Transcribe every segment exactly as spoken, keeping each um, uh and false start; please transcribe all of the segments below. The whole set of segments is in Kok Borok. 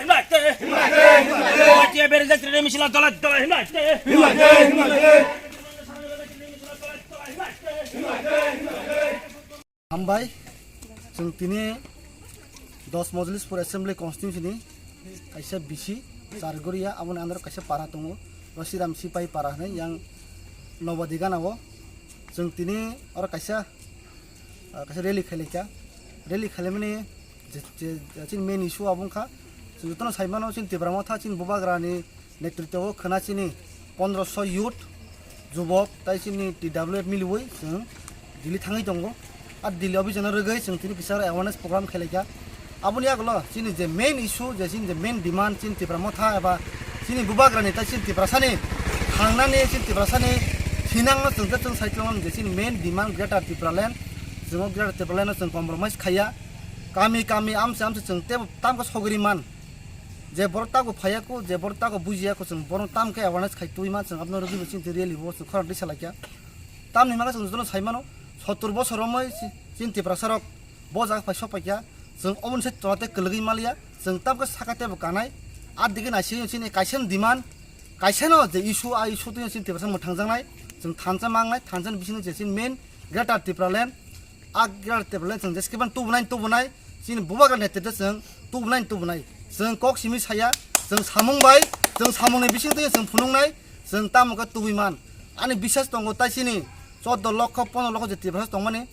himlai te. Himlai te, himlai te. Himlai te, berejak tiri misil dole dole himlai te. Himlai te, himlai te. Hambai, chwng tini dos Mojlispur Assembly Constituency ni kaisa bisi Chargoria, aboni under kaisa para tongo, Rasiram Sipai para hinwi yang Nobadigan o. Chwng tini oro kaisa, ah, kaisa rally khailaikha. Rally khailaimani je, je, je chini main issue abo wngkha, chwng jotono saimano chini Tipra Motha chini Bubagrani netritwo khwna chini pondroso youth, jubok, tai chini T W F miliwi chwng Delhi thangwi tongo. Ar Delhi o bijano rwgwi chwng tini kisa awareness program khailaikha. Aboni yagulo chini je main issue, je chini je main demand, chini Tipra Motha eba chini Bubagrani tai chini Tiprasani thangnani, chini Tiprasani thinangno chwng khe chwng saichwlangmani je chini main demand Greater Tipraland, chwng o Greater Tipraland no chwng compromise khaiya. Kami kami amse amse chwng tebo tamkhe sogri man. Je borok tago phaiya ko, je borok tago bujiya ko, chwng borok tam khe awareness khai twi man, chwng abno rwgwi bo chini rally bo chwng khorang twi salaikha. Tamni hwnba khe chwng jotono sai mano, sottor bosor romwi chi-, chini Tiprasa rok bo jaga phai sok paikha, chwng oboni se chwla tei kwlwgwi maliya, chwng tam khe saka tebo kanai, ar digi naising chini kaisa ni demand, kaisa no je issue, a issue twi chini Tiprasa mwthangjaknai, chwng thansa mangnai, thansa ni bisingo je chini main Greater Tipraland, a Greater Tipraland chwng jeskhe ban tubunai tubunai, chini Bubagra netrite chwng tubunai tubunai. Chwng kok simi saya, chwng samung bai, chwng samungni bising twi chwng phunuknai, chwng tamo khe tubui man. Ani bisas tongo tai chini choddo lokho, pondro lokho je Tiprasa tongmani,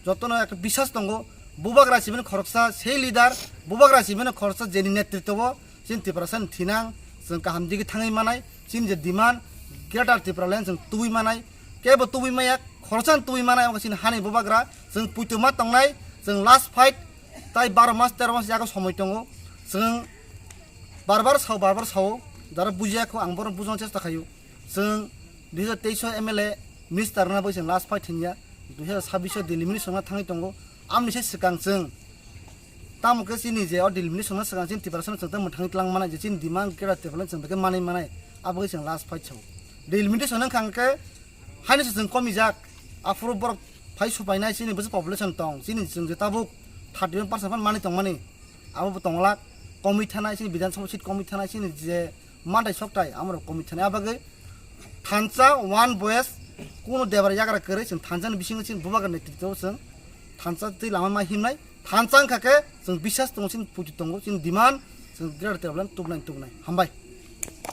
jotono ekta bisas tongo. Bubagra sibini khoroksa sei leader, Bubagra sibini khoroksa jeni netritwo, chini Tiprasani thinang, chwng kaham digi thangwi manai, chini je demand, Greater Tipraland chwng tubui manai, kebo tubui maya, khoroksa tubui manai, omo chini hani Bubagra, chwng puituma tongnai, chwng last fight, tai baro mas, tero mas yago somoi tongo, chwng bar bar sao, bar bar sao, jara bujiya kho, ang bono bujna chesta khaio, chwng dui hajar teis o M L A minister rwna bai chwng last fight hinya, dui hajar sabbish o Delhi minister rwna thangwi tongo, amni se swkang chwng, tamo khe chini je o delimitation no swkang chini Tiprasa no chwng tamo thangwi tlang manai je chini demand Greater Tipraland chwng beke manai manai abo khe chwng last fight sao. Delimitation wngkha hwnkhe haino se chwng komijak aphuru borok phai supainai chini bwsa population tong chini chwng je tabuk thirty one percent phan manwi tongmani abo bo tonglak komwi thanai chini Bidhan Sabha seat komwi thanai chini je mantai soktai amorok komwi thanai abagwi thansa one boys kuno debra yagra kwrwi chwng thansa ni bisingo chini Bubagra netrito chwng thansa twi lama ma himnai. Thansa wngkha khe chwng bisas tongo, chini puti tongo, chini demand chwng Greater Tipraland tubunai tubunai. Hambai.